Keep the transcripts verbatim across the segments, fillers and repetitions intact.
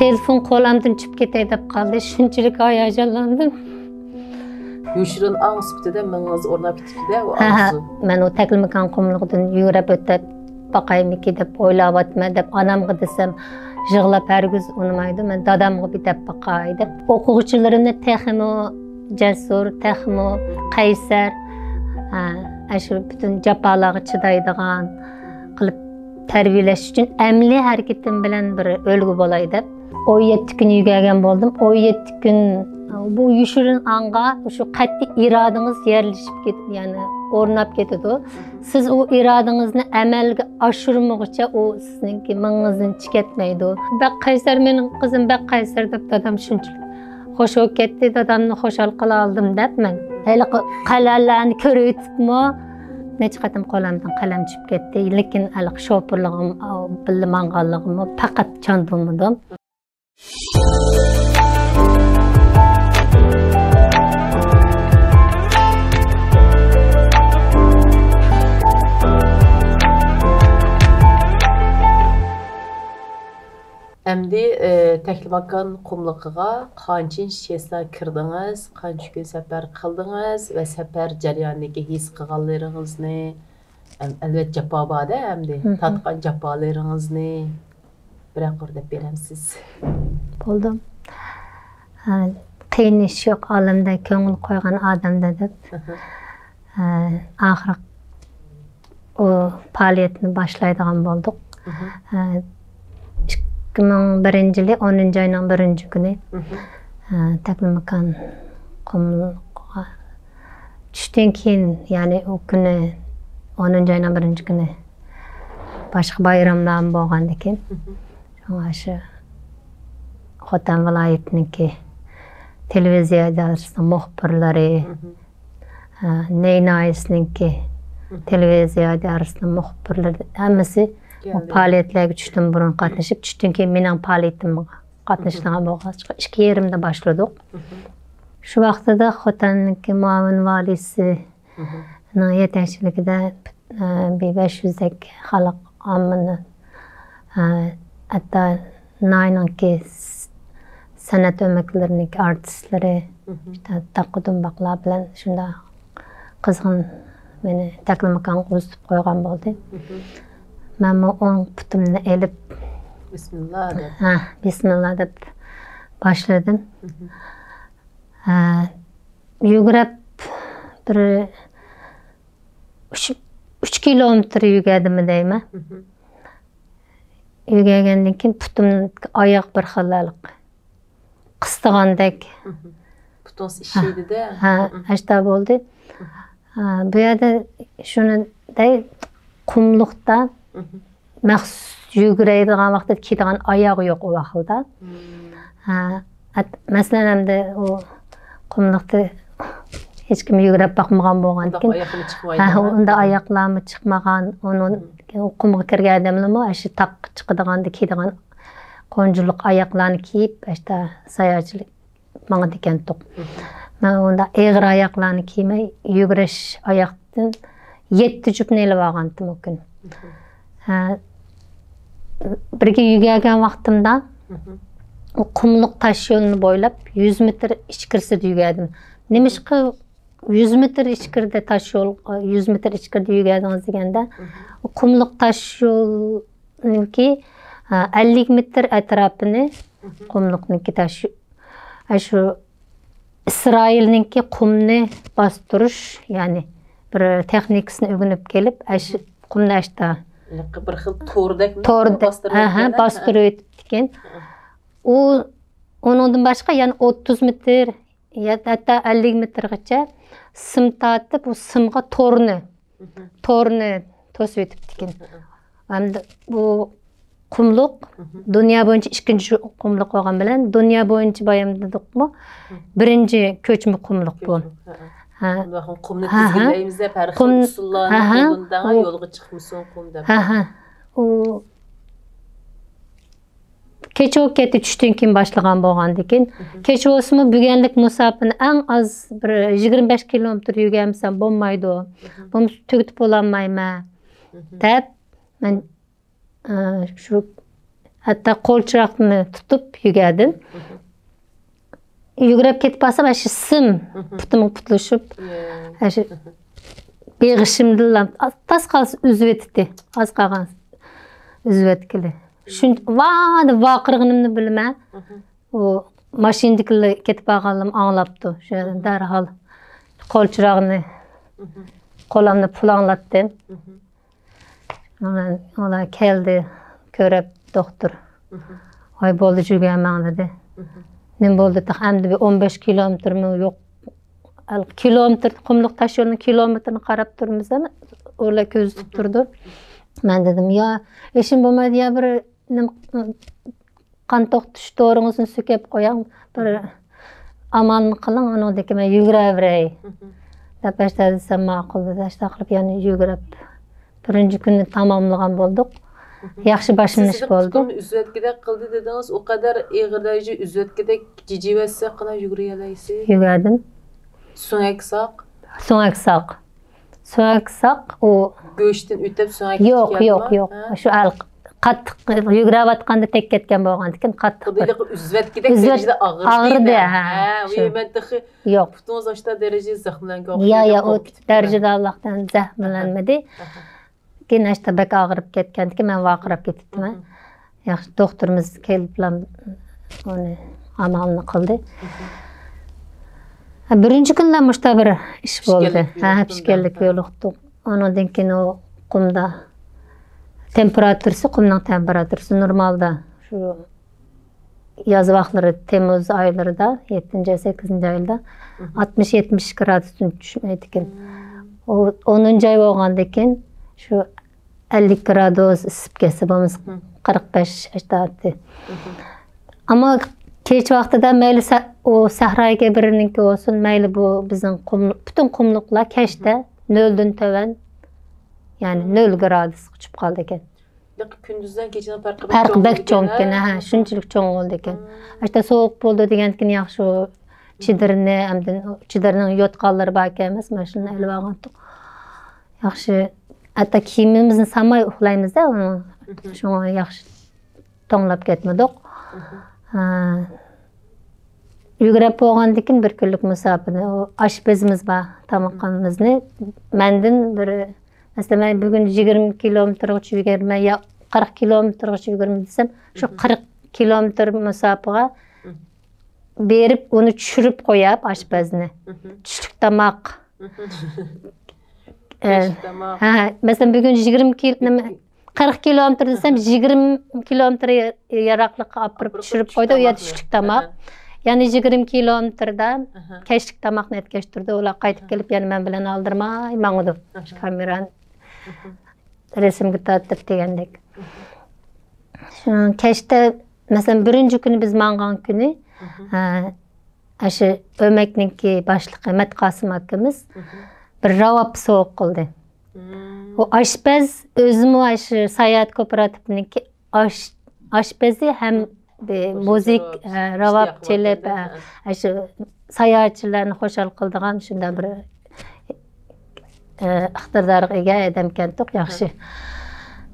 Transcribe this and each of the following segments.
تېلېفون قولامدىن چۈشۈپ كېتەي دەپ قالدى. شۇنچىلىك ھاياجانلاندىم. يوشۇرۇن ئاڭ سۈپىتىدە مېڭىڭىزدە ئورناپ كېتىپتۇ-دە، ئۇ ھە، ھە. ئارزۇ. مەن ئۇ تەكلىماكان قۇملۇقىدىن يۈگۈرۈپ ئۆتۈپ باقايمىكى دەپ ئويلاۋاتىمەن دەپ ئانامغا دېسەم، يىغلاپ ھەرگىز ئۇنىمايدۇ. مەن دادامغا بىر دەپ باقاي دەپ. ئوقۇغۇچىلىرىمنى تېخىمۇ جەسۇر، تېخىمۇ قەيسەر، ھە، ئاشۇ پۈتۈن جاپالارغا چىدايدىغان قىلىپ تەربىيەلەش ئۈچۈن ئەمەلىي ھەرىكىتىم بىلەن بىر ئۈلگە بولاي دەپ. ئون يەتتە كۈن يۈگۈرگەن بولدۇم. ئون يەتتە كۈن بۇ يوشۇرۇن ئاڭغا شۇ قەتئىي ئىرادىڭىز يەرلىشىپ كېتىدۇ، يەنى ئورناپ كېتىدۇ. سىز ئۇ ئىرادىڭىزنى ئەمەلگە ئاشۇرمىغۇچە ئۇ سىزنىڭكى مېڭىڭىزدىن چىقىۋەتمەيدۇ. بەك قەيسەر، مېنىڭ قىزىم بەك قەيسەر دەپ دادام شۇنچىلىك خوش بولۇپ كەتتى، دادامنى خۇشال قىلالىدىم دەپ مەن ھېلىقى قەلئەلەرنى كۆرۈۋېتىپمۇ نەچچە قېتىم قولۇمدىن قەلەم چۈشۈپ كەتتى. لېكىن ھېلىقى شوپۇرلۇقۇم، بىللە ماڭغانلىقىممۇ پەقەت چاندۇرمىدىم. ئەمدى، ئى، تەكلىماكان قۇملۇقىغا قانچىنچى چېسلا كىردىڭىز؟ قانچە كۈن سەپەر قىلدىڭىز ۋە سەپەر جەريانىدىكى ھېس قىلغانلىرىڭىزنى، ئەم-، ئەلۋەتتە، جاپا بار-دە، ئەمدى مھم. تارتقان جاپالىرىڭىزنى بىرەر قۇر دەپ بېرەمسىز؟ بولدى. ھە، قىيىن ئىش يوق ئالەمدە، كۆڭۈل قويغان ئادەمدە دەپ. مھم. ھە، ئاخىرى ئۇ پائالىيەتنى باشلايدىغان بولدۇق. مھم. ھە، ئىككى مىڭ بىرىنچى يىلى ئونىنچى ئاينىڭ بىرىنچى كۈنى، مھم. ھە، تەكلىماكان قۇملۇقىغا چۈشتىن كېيىن، يەنى ئۇ كۈنى، ئونىنچى ئاينىڭ بىرىنچى كۈنى باشقا بايراملارمۇ بولغاندىكىن، مھم. شۇڭا شۇ خوتەن ۋىلايىتىنىڭكى تېلېۋىزىيە ئىدارىسىنىڭ مۇخبىرلىرى، مھم. ئە، نەي ناھىيەسىنىڭكى مھم. تېلېۋىزىيە ئىدارىسىنىڭ مۇخبىرلىرى ھەممىسى بۇ كەلدى. پائالىيەتلەرگە چۈشتىن بۇرۇن قاتنىشىپ، چۈشتىن كېيىن مېنىڭ پائالىيىتىمگە قاتنىشىدىغان بولغاچقا، ئىككى يېرىمدە باشلىدۇق. مھم. شۇ ۋاقتىدا خوتەننىڭكى مۇئاۋىن ۋالىيسىنىڭ مھم. يېتەكچىلىكىدە، ئە، بىر بەش يۈزدەك خەلق ئاممىنى، ئە، ھەتتا ناھىيەنىڭكى س-، سەنئەت ئۆمەكلىرىنىڭكى ئارتىسلىرى، مھم. ئىشتە تاقا دۇمباقلار بىلەن شۇنداق قىزغىن مېنى تەكلىماكانغا ئۇزىتىپ قويغان بولدى. مھم. مەنمۇ ئوڭ پۇتۇمنى ئېلىپ، بىسمىللا دەپ. ھە، بىسمىللا دەپ باشلىدىم. مھم. ھە، يۈگۈرۈپ بىر ئۈچ، ئۈچ كىلومېتىر يۈگۈردۈممۇ دەيمەن. مھم. يۈگۈرگەندىن كېيىن پۇتۇم، ئاياق بىر خىل ھېلىقى قىستىغاندەك. مھم. پۇتىڭىز ئىششىيدىدە. ھە، مھم. ئاشتا بولدى. مھم. ھە، بۇ يەردە شۇنى دەي، قۇملۇقتا مھم. مەخسۇس يۈگۈرەيدىغان ۋاقىتتا كىيىدىغان ئاياغى يوق ئۇ ۋاقىتتا. مم. ھە، ئەت-، مەسىلەن، ئەمدى ئۇ قۇملۇقتا ھېچكىم يۈگۈرۈپ باقمىغان بولغاندىكىن، ئۇنداق ئاياقلىرى چىقمايدۇ، ھە، ھە؟ ئۇنداق ئاياقلارمۇ چىقمىغان، ئۇنىڭ مم. قۇمغا كىرگەن ئادەملىرىمۇ ئاشۇ تاغقا چىقىدىغاندا كىيىدىغان قونچىلىق ئاياقلارنى كىيىپ، ئاشتا ساياھەتچىلىك ماڭىدىكەنتۇق. مم. مەن ئۇنداق ئېغىر ئاياقلارنى كىيمەي، يۈگۈرۈش ئاياقتىن يەتتە جۈپنى ئېلىۋالغانتىم ئۇ كۈنى. مم. ھە، بىرگە يۈگۈرگەن ۋاقتىمدا مم. ئۇ قۇملۇق تاش يولنى بويلاپ يۈز مېتىر ئىچكىرىسىدە يۈگۈردۈم. نېمىشقا يۈز مېتىر ئىچكىرىدە تاش يول، يۈز مېتىر ئىچكىرىدە يۈگۈردىڭىز دېگەندە، مم. ئۇ قۇملۇق تاش يولنىڭكى، ھە، ئەللىك مېتىر ئەتراپىنى مم. قۇملۇقنىڭكى تاش ئاشۇ ئىسرائىلنىڭكى قۇمنى باستۇرۇش، يەنى بىر تېخنىكىسىنى ئۆگىنىپ كېلىپ، ئاشۇ قۇمنى ئاشتا ھېلىقى بىر خىل توردەك توردەك، باستۇرۇۋەتكەن، ھە، ھە، ھە. باستۇرۇۋېتىپتىكەن. ھە. ئۇ، ئۇنىڭدىن باشقا يەنە ئوتتۇز مېتىر، يا ھەتتا ئەللىك مېتىرغىچە سىم تارتىپ، ئۇ سىمغا تورنى، مم. تورنى توسۇۋېتىپتىكەن. مم. ھەمدە بۇ قۇملۇق مم. دۇنيا بويىچە ئىككىنچى قۇملۇق بولغان بىلەن، دۇنيا بويىچە بايام دېدۇقمۇ، مم. بىرىنچى كۆچمە قۇملۇق بۇ. كۆچمە، ھە، ھە. ھە. قۇملۇقنى ھە، ھە. تىزگىنلەيمىز دەپ، ھەر خىل قۇم-، ئۇسۇللارنى ھە، ھە. قوللىنىدىغان، ئۇ يولغا چىقمىسۇن قۇم دەپ. ھە، ھە. ئۇ كېچە بولۇپ كەتتى، چۈشتىن كېيىن باشلىغان بولغاندىكىن. مم. كېچە بولسىمۇ، بۈگۈنلۈك مۇساپىنى ئەڭ ئاز بىر يىگىرمە بەش كىلومېتىر يۈگۈرمىسەم بولمايدۇ. مم. بولمىسا تۈگىتىپ بولالمايمەن، مم. دەپ، مەن، ئە، شۇ ھەتتا قول چىراغنى تۇتۇپ يۈگەردىم. يۈگۈرۈپ كېتىپ قالسام، ئاشۇ سىم پۇتۇمغا پۇتلىشىپ، ئاشۇ بېغىشىمدىلا تاس قالسا ئۈزۈۋېتىتتى. ئاز قالغان ئۈزۈۋەتكىلى. شۇنچە ۋا دەپ ۋارقىرىغىنىمنى بىلمەي، ئۇ ماشىنىدىكىلەر كېتىپ بارغانلىرىم ئاڭلاپتۇ. شۇ دەرھال قول چىراغنى، قولۇمنى پۇلاڭلاتتىم. ئۇلار كەلدى، كۆرۈپ دوختۇر. ۋاي بولدى، جۈگەرمەڭ دېدى. نېمە بولدى تېخى؟ ئەمدى بىر ئون بەش كىلومېتىرمۇ يوق. كىلومېتىر، قۇملۇق تاش يولنىڭ كىلومېتىرىنى قاراپ تۇرىمىز، ئۇلار كۆزىتىپ تۇرىدۇ. مەن دېدىم، يا ئىشىم بولمايدۇ، يا بىر نېمە، قان توختىتىش دورىڭىزنى سۈركەپ قوياڭ، بىر ئامالنى قىلىڭ، ئۇنىڭدىن كېيىن مەن يۈگۈرەۋېرەي دەپ ئاشتا دېسەم ماقۇل دېدى. ئاشتا قىلىپ يەنە يۈگۈرۈپ بىرىنچى كۈننى تاماملىغان بولدۇق. ياخشى باشلىنىش بولدى. پۇتۇمنى ئۈزۈۋەتكۈدەك قىلدى دېدىڭىز، ئۇ قەدەر ئېغىر دەرىجە ئۈزۈۋەتكۈدەك جىجىۋەتسە قانداق يۈگۈرەلەيسىز؟ يۈگۈردۈم. سۆڭەك ساق؟ سۆڭەك ساق. سۆڭەك ساق، ئۇ گۆشتىن ئۆتۈپ سۆڭەك يوق، يوق، يوق. شۇ قاتتىق يۈگۈرۈۋاتقاندا تەگكەن بولغاندىكىن قاتتىق بىر ئۈزۈۋەتكۈدەك دەرىجىدە ئاغرىدى. ھە، شۇ. مەن تېخى يوق. پۇتىڭىز ئاشتا دەرىجىدە زەخىملەنگەن يا، يا، ئۇ دەرىجىدە ئاللاھتان زەخىملەنمىدى. كېيىن ئاشتا بەك ئاغرىپ كەتكەندىكىن مەن ۋارقىراپ كېتىپتىمەن. ياخشى، دوختۇرىمىز كېلىپلا ئۇنى ئامالنى قىلدى. ھە، بىرىنچى كۈنلا مۇشتا بىر ئىش بولدى. ھە، پىشكەنلىك يولۇقتۇق. ئۇنىڭدىن كېيىن ئۇ قۇمدا تېمپېراتۇرىسى، قۇمنىڭ تېمپېراتۇرىسى نورمالدا شۇ ياز ۋاقىتلىرى، تېمىز ئايلىرىدا، يەتتىنچى ئاي، سەككىزىنچى ئايلىرىدا ئاتمىش، يەتمىش گرادۇستىن چۈشمەيدىكەن. ئۇ ئونىنچى ئاي بولغاندىن كېيىن شۇ ئەللىك گرادۇس ئىسسىپ كەتسە، بولمىسا قىرىق بەش ئاشتاتتى. ئەمما كەچ ۋاقتىدا مەيلى سە-، ئۇ سەھرايىكى بىرىنىڭكى بولسۇن، مەيلى بۇ بىزنىڭ قۇم-، پۈتۈن قۇملۇقلار كەچتە نۆلدىن تۆۋەن، يەنى نۆل گرادۇسقا چۈشۈپ قالىدىكەن. كۈندۈز بىلەن كېچىنىڭ پەرقى بەك چوڭ بولىدىكەن، ھە، شۇنچىلىك چوڭ بولىدىكەن. ئاشتا سوغۇق بولدى دېگەندىكىن ياخشى، ئۇ چېدىرنى، ئەمدى چېدىرنىڭ يوتقانلىرى باركەن ئەمەس، مانا شۇنى ئېلىۋالغانتۇق. ياخشى، ھەتتا كىيىمىمىزنى سالماي ئۇخلايمىز-دە، ئۇنى. شۇڭا ياخشى توڭلاپ كەتمىدۇق. ھە. يۈگۈرۈپ بولغاندىن كېيىن بىر كۈنلۈك مۇساپىنى، ئۇ ئاشپەزىمىز بار، تامىقىمىزنى مەندىن بىر، مەسىلەن، مەن بۈگۈن يىگىرمە كىلومېتىرغىچە يۈگۈرىمەن يا قىرىق كىلومېتىرغىچە يۈگۈرىمەن دېسەم، شۇ قىرىق كىلومېتىر مۇساپىغا بېرىپ، ئۇنى چۈشۈرۈپ قويۇپ، ئاشپەزنى. چۈشلۈك تاماق. ئە، ھە، مەسىلەن، بۈگۈن يىگىرمە كىل-، نېمە، قىرىق كىلومېتىر دېسەم، يىگىرمە كىلومېتىر يا-، يىراقلىققا ئاپىرىپ چۈشۈرۈپ قويدى، ئۇ يەردە چۈشلۈك تاماق. يەنە يىگىرمە كىلومېتىردا كەچلىك تاماقنى ئەتكەشتۈردى. ئۇلار قايتىپ كېلىپ يەنە مەن بىلەن ئالدىرىماي ماڭىدۇ. شۇ كامېرانى رەسىمگە تارتىپ دېگەندەك. شۇ كەچتە، مەسىلەن، بىرىنچى كۈنى بىز ماڭغان كۈنى، ئە، ئاشۇ ئۆمەكنىڭكى باشلىقى مەتقاسىم ئاكىمىز بىر راۋاب سوۋغا قىلدى. ئۇ ئاشپەز ئۆزىمۇ ئاشۇ ساياھەت كوپىراتىپىنىڭكى ئاش-، ئاشپەزى ھەم بىر مۇزىك، ئە، راۋاب چېلىپ، ئە، ئاشۇ ساياھەتچىلەرنى خۇشال قىلىدىغان شۇنداق بىر، ئە، ئىقتىدارغا ئىگە ئادەمكەنتۇق، ياخشى.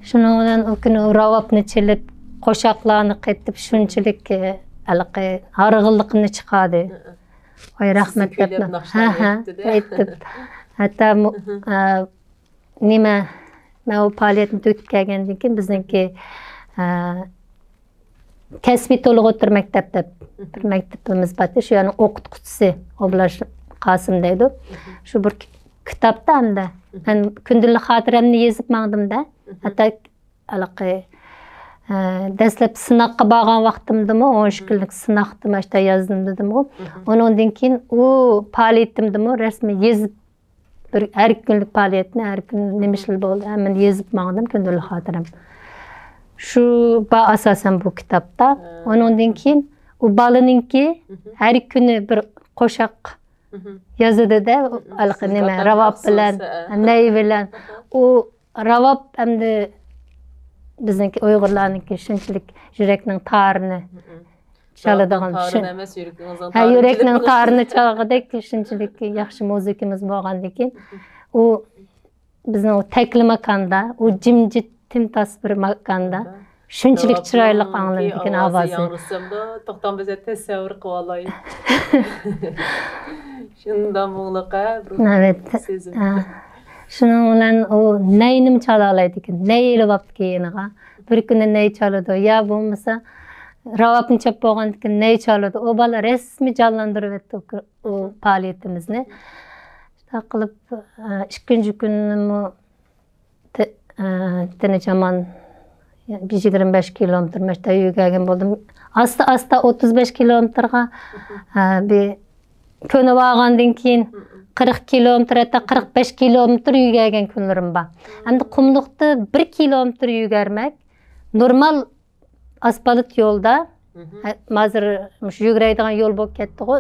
شۇنىڭ بىلەن ئۇ كۈنى ئۇ راۋابنى چېلىپ، قوشاقلارنى قېتىپ، شۇنچىلىك، ئە، ھېلىقى ھارغىنلىقىمنى چىقاردى. ۋاي، رەھمەت دەپلا. ھە، ھە، ئېيتتىم. ھەتتا مۇ-، ئە، نېمە، مەن ئۇ پائالىيەتنى تۈگىتىپ كەلگەندىن كېيىن بىزنىڭكى، ئە، كەسپىي تولۇق ئوتتۇرا مەكتەپ دەپ بىر مەكتىپىمىز بار ئىدى. شۇ يەرنىڭ ئوقۇتقۇچىسى ئوبلاش قاسىم دەيدۇ. شۇ بىر كىتابتا ئەمدى مەن كۈندىلىك خاتىرەمنى يېزىپ ماڭدىم-دە. ھەتتا ھېلىقى، ئە، دەسلەپ سىناققا بارغان ۋاقتىمدىمۇ، ئون ئۈچ كۈنلۈك سىناقتا مۇشۇنداق يازدىم دېدىمغۇ. ئۇنىڭدىن كېيىن ئۇ پائالىيىتىمدىمۇ رەسمىي يېزىپ، بىر ھەر كۈنلۈك پائالىيەتنى، ھەر كۈن نېمە ئىشلار بولدى، ھەممىنى يېزىپ ماڭدىم، كۈندىلىك خاتىرەم. شۇ بار ئاساسەن بۇ كىتابتا. ئۇنىڭدىن كېيىن ئۇ بالىنىڭكى ھەر كۈنى بىر قوشاق يازىدۇ-دە، ھېلىقى نېمە، راۋاب بىلەن، نەي بىلەن. ئۇ راۋاب ئەمدى بىزنىڭكى ئۇيغۇرلارنىڭكى شۇنچىلىك يۈرەكنىڭ تارىنى چالىدىغان، ھە، يۈرەكنىڭ تارىنى چالغۇدەك شۇنچىلىك ياخشى مۇزىكىمىز بولغاندىكىن، ئۇ بىزنىڭ ئۇ تەكلىماكاندا، ئۇ جىمجىت، تىمتاس بىر ماكاندا شۇنچىلىك چىرايلىق ئاڭلىنىدىكەن ئاۋازى. ياڭرىسامدا، توختام بىزە تەسەۋۋۇر قىلىۋالاي. شۇنداق مۇڭلۇق، ھە، بىر ئەۋەت. سېزىم. ھە. شۇنىڭ بىلەن ئۇ نەينىمۇ چالالايدىكەن. نەي ئېلىۋاپتىكەن يېنىغا. بىر كۈنى نەي چالىدۇ. يا بولمىسا، راۋابنى چاپ بولغاندىن كېيىن نەي چالىدۇ. ئۇ بالا رەسمىي جانلاندۇرۇۋەتتى ئۇ، ئۇ پائالىيىتىمىزنى. شۇنداق قىلىپ، ئە، ئىككىنچى كۈنىمۇ تى-، ئە، تىنچ ئامان بىر يىگىرمە بەش كىلومېتىر مەشتا يۈگۈرگەن بولدۇم. ئاستا-ئاستا ئوتتۇز بەش كىلومېتىرغا، ئە، بىر كۆنۈۋالغاندىن كېيىن قىرىق كىلومېتىر، ھەتتا قىرىق بەش كىلومېتىر يۈگۈرگەن كۈنلىرىم بار. ئەمدى قۇملۇقتا بىر كىلومېتىر يۈگۈرمەك، نورمال ئاسفالت يولدا، ھە، ھازىر مۇشۇ يۈگۈرەيدىغان يول بولۇپ كەتتىغۇ،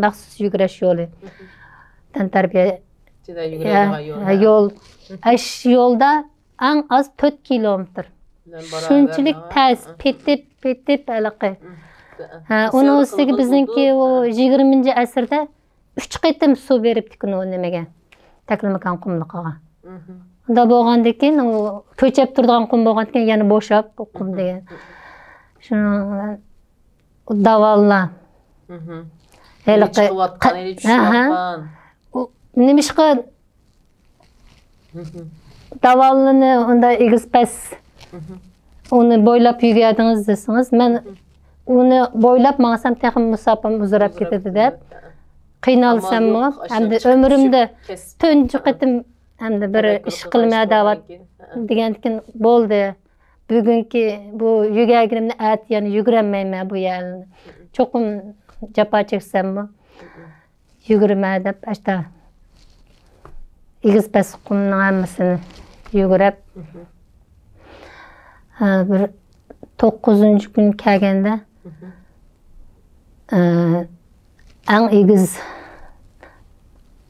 مەخسۇس يۈگۈرۈش يولى. تەنتەربىيە يول. ئەش يولدا ئەڭ ئاز تۆت كىلومېتىر. شۇنچىلىك تەس، پېتىپ، پېتىپ ھېلىقى. ھە، ئۇنىڭ ئۈستىگە بىزنىڭكى ئۇ يىگىرمىنچى ئەسىردە ئۈچ قېتىم سۇ بېرىپتىكەن ئۇ نېمىگە، تەكلىماكان قۇملۇقىغا. ئۇنداق بولغاندىن كېيىن، ئۇ كۆچەپ تۇرىدىغان قۇم بولغاندىن كېيىن يەنە بوشاپ، ئۇ قۇم دېگەن. شۇنىڭ بىلەن ئۇ داۋانلار. ھېلىقى چىقىۋاتقان، چۈشۈۋاتقان. ئۇ نېمىشقا داۋانلىنى ئۇنداق ئېگىز پەس، ئۇنى بويلاپ يۈگۈردىڭىز دېسىڭىز، مەن ئۇنى بويلاپ ماڭسام تېخىمۇ مۇساپام ئۇزىراپ كېتىدۇ دەپ قىينالساممۇ، ئەمدى ئۆمرۈمدە تۇنجى قېتىم ئەمدى بىر ئىش قىلمە دەۋات دېگەندىكىن بولدى. بۈگۈنكى بۇ يۈگۈرگىنىمنى ئەتە يەنە يۈگۈرەلمەيمەن بۇ يەرنى. چوقۇم جاپا چەكسەممۇ يۈگۈرىمەن دەپ، ئاشتا ئېگىز پەس قۇمنىڭ ھەممىسىنى يۈگۈرۈپ، ھە، بىر توققۇزىنچى كۈن كەلگەندە، ئە، ئەڭ ئېگىز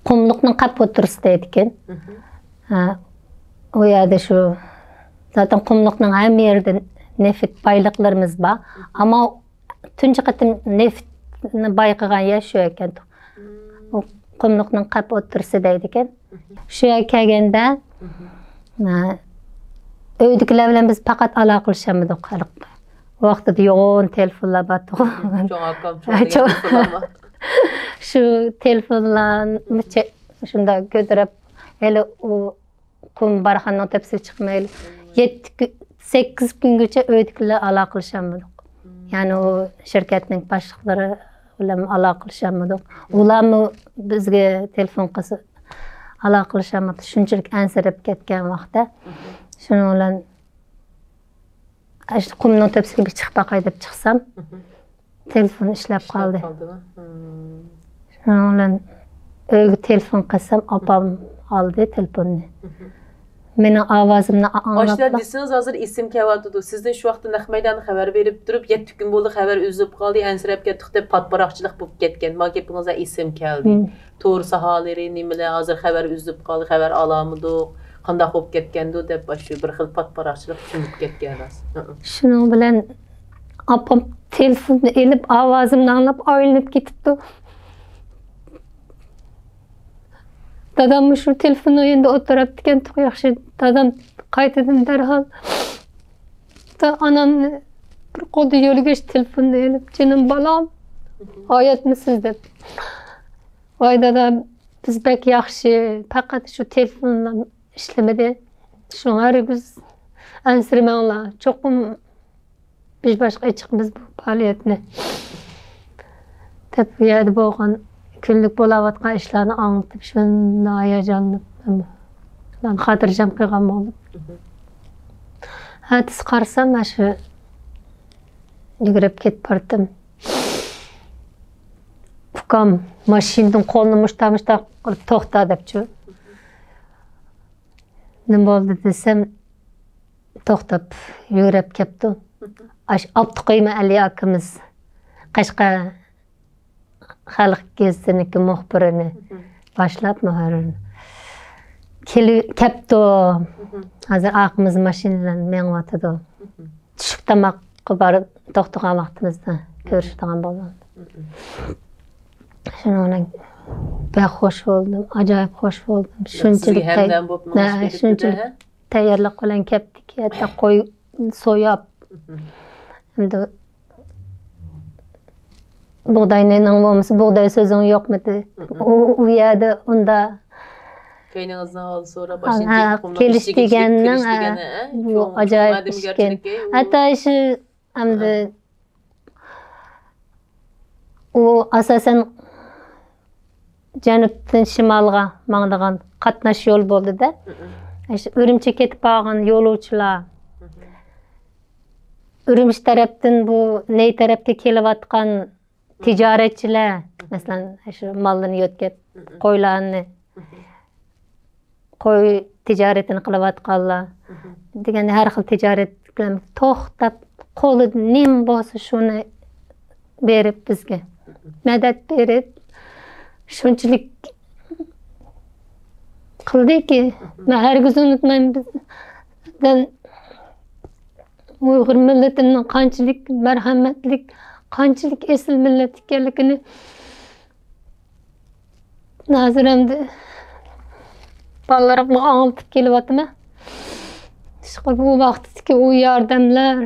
قۇملۇقنىڭ قەپ ئوتتۇرىسى دەيدىكەن. ھە، ئۇ يەردە شۇ، زاتەن قۇملۇقنىڭ ھەممە يېرىدە نېفىت بايلىقلىرىمىز بار. ئەمما تۇنجى قېتىم نېفىتنى بايقىغان يەر شۇ ئىكەن. ئۇ قۇملۇقنىڭ قەپ ئوتتۇرىسى دەيدىكەن. شۇ يەرگە كەلگەندە، ئە، ئۆيدىكىلەر بىلەن بىز پەقەت ئالاقىلىشەلمىدۇق. ھېلىقى ۋاقتىدا يوغان تېلېفونلار بارتىغۇ. چوڭ ئاكام، چوڭ دېگەن تېلېفونلار بار. شۇ تېلېفونلارنى چە-، شۇنداق كۆتۈرۈپ، ھېلى ئۇ قۇم بارخاننىڭ تۆپىسىگە چىقمايلى. يەتتە كۈ-، سەككىز كۈنگىچە ئۆيدىكىلەر ئالاقىلىشالمىدۇق. يەنى ئۇ شىركەتنىڭ باشلىقلىرى بىلەن ئالاقىلىشالمىدۇق. ئۇلارمۇ بىزگە تېلېفون قىلسا ئالاقىلىشالماپتۇ. شۇنچىلىك ئەنسىرەپ كەتكەن ۋاقىتتا. شۇنىڭ بىلەن ئاشۇ قۇمنىڭ تۆپىسىگە بىر چىقىپ باقاي دەپ چىقسام، تېلېفون ئىشلەپ قالدى. شۇنىڭ بىلەن ئۆيگە تېلېفون قىلسام، ئاپام ئالدى تېلېفوننى. مېنىڭ ئاۋازىمنى ئاڭلاپلا. ئاشۇنداق دېسىڭىز، ھازىر ئېسىم كېلىۋاتىدۇ. سىزدىن شۇ ۋاقىتتا نەق مەيداندا خەۋەر بېرىپ تۇرۇپ، يەتتە كۈن بولدى، خەۋەر ئۈزۈلۈپ قالدى، ئەنسىرەپ كەتتۇق دەپ پاتپاراقچىلىق بولۇپ كەتكەن. ما گېپىڭىزدە ئېسىم كەلدى. تور ساھەلىرى نېمىلەر، ھازىر خەۋەر ئۈزۈلۈپ قالدى، خەۋەر ئالالمىدۇق، قانداق بولۇپ كەتكەندۇ دەپ، شۇ بىر خىل پاتپاراقچىلىق چۆمۈپ كەتكەن راست. شۇنىڭ بىلەن ئاپام تېلېفوننى ئېلىپ، ئاۋازىمنى ئاڭلاپ ئايلىنىپ كېتىپتۇ. دادام مۇشۇ تېلېفوننىڭ يېنىدا ئولتۇرۇپتىكەن، ياخشى، دادام قايتىدىن دەرھال ئانامنى بىر قولدا يۆلىگەچ تېلېفوننى ئېلىپ، جېنىم بالام، ھاياتمۇسىز دەپ. ۋاي دادا، بىز بەك ياخشى، پەقەت شۇ تېلېفونلا ئىشلىمىدى. شۇڭا ھەرگىز ئەنسىرىمەڭلار. چوقۇم بىز باشقا ئېچىقمىز بۇ پائالىيەتنى. دەپ، بۇ يەردە بولغان كۈنلۈك بولاۋاتقان ئىشلارنى ئاڭلىتىپ، شۇنداق ھاياجانلىنىپ، مەن خاتىرجەم قىلغان بولدۇم. ئەتىسى قارىسام، مانا شۇ يۈگۈرۈپ كېتىپ باراتتىم. ئۇكام ماشىنىدىن قولىنى مۇشتا-مۇشتا قىلىپ، «توختا» دەپچۇ. نېمە بولدى دېسەم، توختاپ يۈگۈرۈپ كەپتۇ. ئاشۇ ئابدۇقېيۇم ئەلى ئاكىمىز، قەشقەر خەلق گېزىتىنىڭكى مۇخبىرىنى باشلاپ، مۇھەررىرىنى. كېلى-، كەپتۇ. ھازىر ئاكىمىز ماشىنا بىلەن مېڭىۋاتىدۇ. چۈشلۈك تاماققا بار، توختىغان ۋاقتىمىزدا كۆرۈشىدىغان بولغان. شۇنىڭ بىلەن بەك خوش بولدۇم، ئاجايىپ خوش بولدۇم. شۇنچىلىك تەي-، ھەمدەم بولۇپ، ھە، شۇنچىلىك تەييارلىق بىلەن كەپتىكى، ھەتتا قوي سوياپ، ئەمدى بۇغداي نېنىڭ بولمىسا، بۇغداي سۆزۈڭ يوقمىدى؟ ئۇ، ئۇ يەردە ئۇندا كەينىڭىزنى ھال سوراپ، ھە، ئاشۇنچە ھە، قۇمنىڭ كېلىش ئىچىگە كىرىپ دېگەننىڭ، كېلىش ھە، دېگەنى، ھە؟ بۇ چوڭ، ئاجايىپ چوڭ ئىش ئىكەن. ئادەمگەرچىلىككەن. ھەتتا شۇ ئەمدى ھە. ئۇ ئاساسەن جەنۇبتىن شىمالغا ماڭىدىغان قاتناش يول بولدى-دە. مم. ئاشۇ ئۈرۈمچىگە كېتىپ بارغان يولۇچىلار، مم. ئۈرۈمچى تەرەپتىن بۇ نەي تەرەپكە كېلىۋاتقان تىجارەتچىلەر، مم. مەسىلەن، شۇ ماللىرىنى يۆتكەپ، مم. قويلارنى، مم. قوي تىجارىتىنى قىلىۋاتقانلار، مم. دېگەندە ھەر خىل تىجارەت توختاپ، قولىدا نېمە بولسا شۇنى بېرىپ بىزگە مەدەت بېرىپ، شۇنچىلىك قىلدىكى، مم. مەن ھەرگىز ئۇنتۇمايمەن. بىزدىن ئۇيغۇر مىللىتىنىڭ قانچىلىك مەرھەمەتلىك، قانچىلىك ئېسىل مىللەت ئىكەنلىكىنى ھازىر ئەمدى بالىلىرىمغا ئاڭلىتىپ كېلىۋاتىمەن. ئىشقىلىپ، ئۇ ۋاقىتتىكى ئۇ ياردەملەر،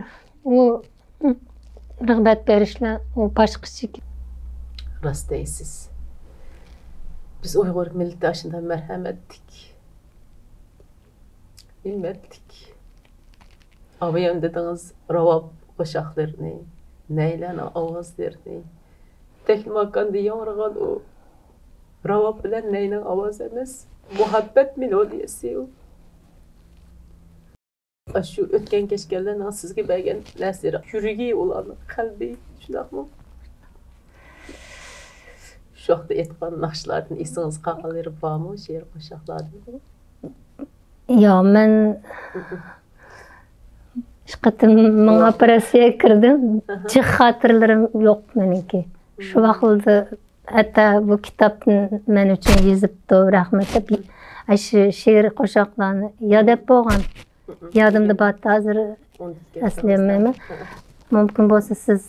ئۇ رىغبەت بېرىشلەر، ئۇ باشقىچە. راست دەيسىز. بىز ئۇيغۇر مىللىتى ئاشۇنداق مەرھەمەتلىك، ھۆرمەتلىك. ئابايام دېدىڭىز، راۋاب قوشاقلىرىنى، نەيلەرنىڭ ئاۋازلىرىنى، تەكلىماكاندا ياڭرىغان ئۇ راۋاب بىلەن نەينىڭ ئاۋازى ئەمەس، مۇھەببەت مېلودىيەسى ئۇ. ئاشۇ ئۆتكەن كەچكەنلەرنىڭ سىزگە بەرگەن نەرسىلىرى، يۈرىكى ئۇلارنىڭ، قەلبى، شۇنداقمۇ؟ شۇ ۋاقىتتا ئېيتقان ناخشىلاردىن ئېسىڭىزگە قالغانلىرى بارمۇ، شېئىر قوشاقلاردىن؟ ياق، مەن ئىككى قېتىم مىڭ ئوپېراتسىيەگە كىردىم. ئاھا. جىق خاتىرىلىرىم يوق مېنىڭكى. شۇ ۋاقىتتا ھەتتا بۇ كىتابنى مەن ئۈچۈن يېزىپتۇ، رەھمەت دەپ. ئاشۇ شېئىر قوشاقلارنى ياد دەپ بولغان. يادىمدا بار، ھازىر ئۇنتۇپ كەتتىڭىز. ئەسلىيەلمەيمەن. مۇمكىن بولسا سىز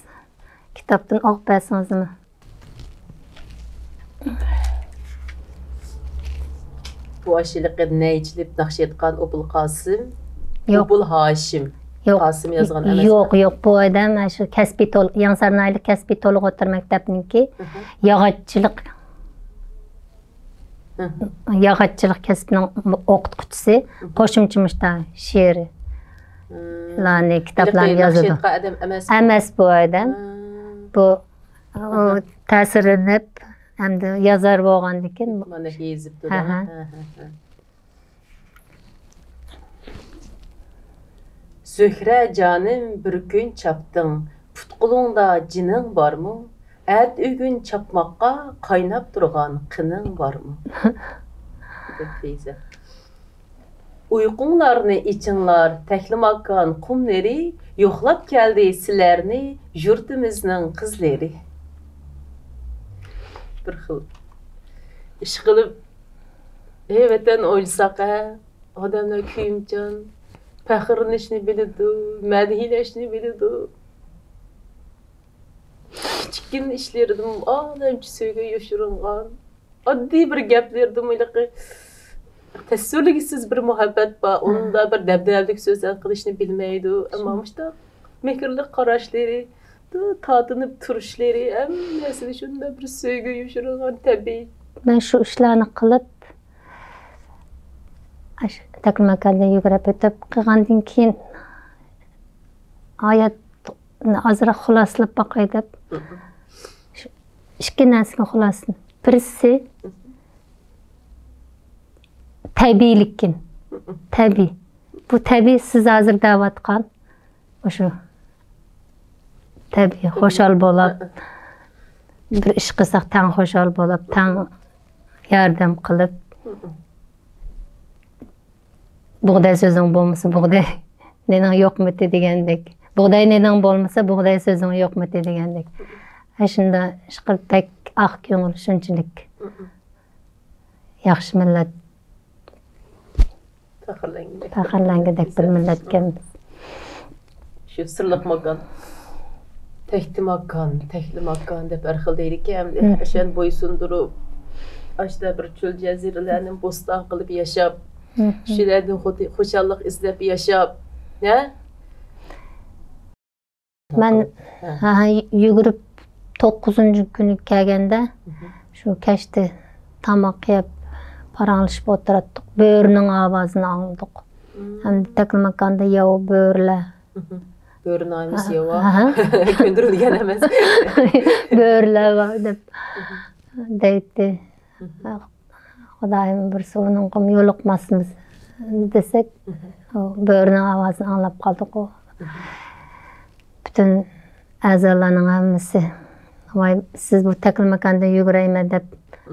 كىتابتىن ئوقۇپ بەرسىڭىزمۇ؟ بۇ ئاشۇ ھېلىقى نەيچىلىپ ناخشا ئېيتقان ئوبۇل قاسىم، يوق. ئوبۇل ھاشىم. يوق. قاسىم يازغان ئەمەسمۇ؟ يوق، يوق. بۇ ئادەم شۇ كەسپىي تول-، يېڭىسارناھىيەلىك كەسپىي تولۇق ئوتتۇرا مەكتەپنىڭكى ياغاچچىلىق، ياغاچچىلىق كەسپىنىڭ ئوقۇتقۇچىسى. قوشۇمچە مۇشتا شېئىرلارنى، كىتابلارنى يازىدۇ. ھېلىقى ناخشا ئېيتقان ئادەم ئەمەسمۇ؟ ئەمەس بۇ ئادەم. بۇ ئۇ تەسىرلىنىپ، ئەمدى يازار بولغاندىكىن. مانا يېزىپتۇ. ھە، ھە. ھە، ھە، ھە. زۆھرە جانىم، بىر كۈن چاپتىڭ، پۇت-قولۇڭدا جېنىڭ بارمۇ؟ ئەتە-ئۆگۈن چاپماققا قايناپ تۇرغان قېنىڭ بارمۇ؟ دەپ پەيزە. ئۇيقۇڭلارنى ئېچىڭلار، تەكلىماكان قۇملىرى، يوقلاپ كەلدى سىلەرنى يۇرتىمىزنىڭ قىزلىرى. بىر خىل ئىشقىلىپ، ھەي ۋەتەن ئويلىساق، ھە، ئادەملەر كۆيۈمچان، پەخىرلىنىشنى بىلىدۇ، مەدھىيلەشنى بىلىدۇ. كىچىككىنە ئىشلىرىدىمۇ ئالەمچە سۆيگۈ يوشۇرۇنغان. ئاددىي بىر گەپلىرىدىمۇ ھېلىقى تەسۋىرلىگۈسىز بىر مۇھەببەت بار. ئۇندا بىر دەبدەبىلىك سۆزلەر قىلىشنى بىلمەيدۇ. ئەمما مۇشۇنداق مېھىرلىك قاراشلىرى، تارتىنىپ تۇرۇشلىرى، ھەممىسىدە شۇنداق بىر سۆيگۈ يوشۇرۇنغان، تەبىئىي. مەن شۇ ئىشلارنى قىلىپ، ئاشۇ تەكلىماكاندىن يۈگۈرۈپ ئۆتۈپ قىلغاندىن كېيىن، ھاياتنى ئازراق خۇلاسىلاپ باقاي دەپ، شۇ ئىككى نەرسىگە خۇلاسىلىدىم. بىرسى، تەبىئىيلىككىن. تەبىئىي. بۇ تەبىئىي سىز ھازىر دەۋاتقان مۇشۇ تەبىئىي خۇشال بولۇپ، بىر ئىش قىلساق تەڭ خۇشال بولۇپ، تەڭ ياردەم قىلىپ، بۇغداي سۆزۈڭ بولمىسا، بۇغداي نېنىڭ يوقمىتى دېگەندەك. بۇغداي نېنىڭ بولمىسا، بۇغداي سۆزۈڭ يوقمىتى دېگەندەك. ئاشۇنداق ئىشقىلىپ بەك ئاق كۆڭۈل، شۇنچىلىك ياخشى مىللەت. پەخىرلەنگۈدەك. پەخىرلەنگۈدەك بىر مىللەتكەنمىز. شۇ سىرلىق ماكان، تەكتى ماكان، تەكلى ماكان دەپ ھەر خىل دەيدىكەن ئەمدى. مم. ئاشۇ يەرنى بويسۇندۇرۇپ، ئاشۇنداق بىر چۆل جەزىرىلەرنى بوستان قىلىپ ياشاپ، مم. شۇلەردىن خۇد-، خۇشاللىق ئىزدەپ ياشاپ، ھە؟ مەن، ھە، يۈگۈرۈپ توققۇزىنچى كۈنى كەلگەندە، شۇ كەچتە تاماق يەپ، پاراڭلىشىپ ئولتۇراتتۇق. بۆرىنىڭ ئاۋازىنى ئاڭلىدۇق. ھەمدە تەكلىماكاندا ياۋا بۆرىلەر. بۆرىنىڭ ئەمەس، ياۋا. كۆندۈرۈلگەن ئەمەس. بۆرىلەر بار دەپ دەيتتى. خۇدايىم بۇيرۇسا ئۇنىڭغىمۇ يولۇقماسمىز دېسەك، ئۇ بۆرىنىڭ ئاۋازىنى ئاڭلاپ قالدۇق. ئۇ پۈتۈن ئەزالارنىڭ ھەممىسى، ۋاي، سىز بۇ تەكلىماكاندىن يۈگۈرەيمەن دەپ،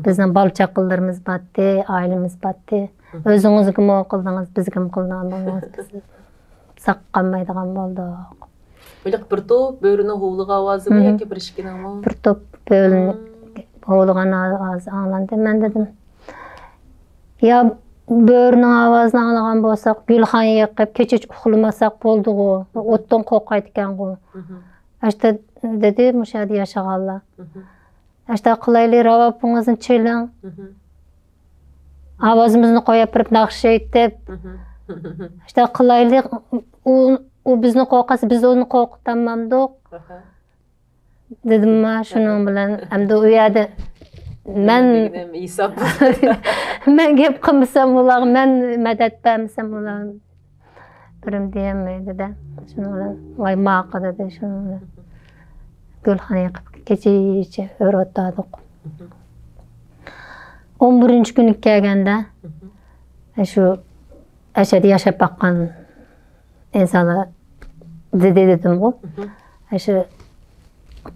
بىزنىڭ بالا-چاقىلىرىمىز باتتى، ئائىلىمىز باتتى. ئۆزىڭىزگىمۇ قىلدىڭىز، بىزگىمۇ قىلىدىغان بولدىڭىز. بىز ساق قالمايدىغان بولدۇق. بىر توپ بۆرىنىڭ ھۇۋلىغان ئاۋازىمۇ ياكى بىر ئىككىنىڭمۇ؟ بىر توپ بۆرىنىڭ ھۇۋلىغان ئاۋازى ئاڭلاندى. مەن دېدىم، يا بۆرىنىڭ ئاۋازىنى ئاڭلىغان بولساق، گۈلخان يېقىپ، كېچىچە ئۇخلىمىساق بولدىغۇ. ئوتتىن قورقايدىكەنغۇ. ئاشتا دېدى، مۇشۇ يەردە ياشىغانلار. ئاشتا قىلايلى، راۋابىڭىزنى چېلىڭ. ئاۋازىمىزنى قويۇپ بېرىپ، ناخشا ئېيتىپ، ئاشتا قىلايلى، ئۇ، ئۇ بىزنى قورقۇتسا، بىز ئۇنى قورقۇتالمامدۇق. دېدىمما، شۇنىڭ بىلەن ئەمدى ئۇ يەردە مەن، مەن گەپ قىلمىسام ئۇلارغا، مەن مەدەت بەرمىسەم ئۇلار بىرىم دېيەلمەيدۇ-دە. شۇنىڭ بىلەن ۋاي ماقۇل دېدى. شۇنىڭ بىلەن گۈلخان يېقىپ كېچىچە ئۆرۈۋاتاتتۇق. ئون بىرىنچى كۈنى كەلگەندە شۇ ئەشەدە ياشاپ باققان ئىنسانلار دېدى دېدىمغۇ. ئاشۇ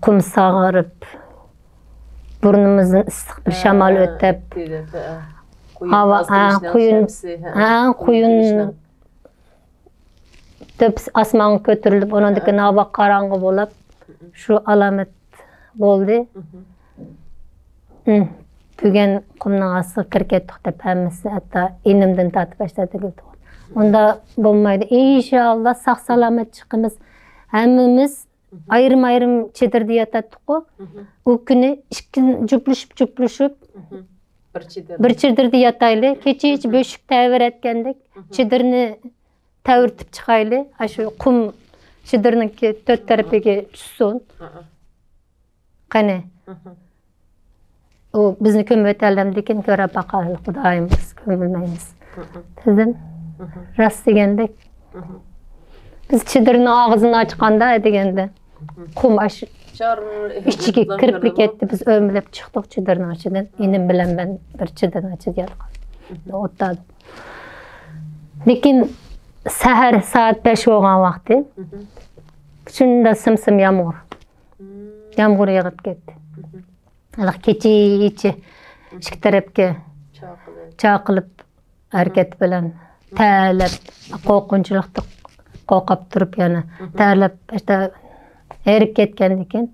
قۇم ساغىرىپ، بۇرنىمىزدىن ئىسسىق بىر شامال ئۆتۈپ، ھاۋا، ھە، قۇيۇن، ھە، قۇيۇن تۆپىسى ئاسمانغا كۆتۈرۈلۈپ، ئۇنىڭدىن كېيىن ھاۋا قاراڭغۇ بولۇپ، شۇ ئالامەت بولدى. ئىم، بۈگۈن قۇمنىڭ ئاستىغا كىرىپ كەتتۇق دەپ ھەممىسى، ھەتتا ئىنىمدىن تارتىپ ئاشتاتتى. ئۇنداق بولمايدۇ. ئىنشائاللا ساق-سالامەت چىقىمىز. ھەممىمىز ئايرىم-ئايرىم چېدىردا ياتاتتۇققۇ. ئۇ كۈنى ئىككى جۈپلىشىپ، جۈپلىشىپ، بىر چېدىردا ياتايلى. كېچىچە بۆشۈك تەۋرەتكەندەك، چېدىرنى تەۋرىتىپ چىقايلى. ئاشۇ قۇم چېدىرنىڭكى تۆت تەرىپىگە چۈشسۇن. قېنى. ئۇ بىزنى كۆمۈۋېتەلەمدىكىن كۆرۈپ باقايلى، خۇدايىم، بىز كۆمۈلمەيمىز. دېدىم. راست دېگەندەك. بىز چېدىرنىڭ ئاغزىنى ئاچقاندا دېگەندە، قۇم ئاش ئىچىگە كىرىپلا كەتتى. بىز ئۆمىلەپ چىقتۇق چېدىرنىڭ ئىچىدىن. ئىنىم بىلەن مەن بىر چېدىرنىڭ ئىچىدە ياتقان. ئوتتا. لېكىن سەھەر سائەت بەش بولغان ۋاقتى شۇنداق سىم-سىم يامغۇر. يامغۇر يېغىپ كەتتى. ھېلىقى كېچىچە ئىككى تەرەپكە چاقىلىپ، ھەرىكەت بىلەن تەرلەپ، قورقۇنچلۇقتا قورقۇپ تۇرۇپ يەنە تەرلەپ، ئىشتە ھېرىپ كەتكەندىكىن،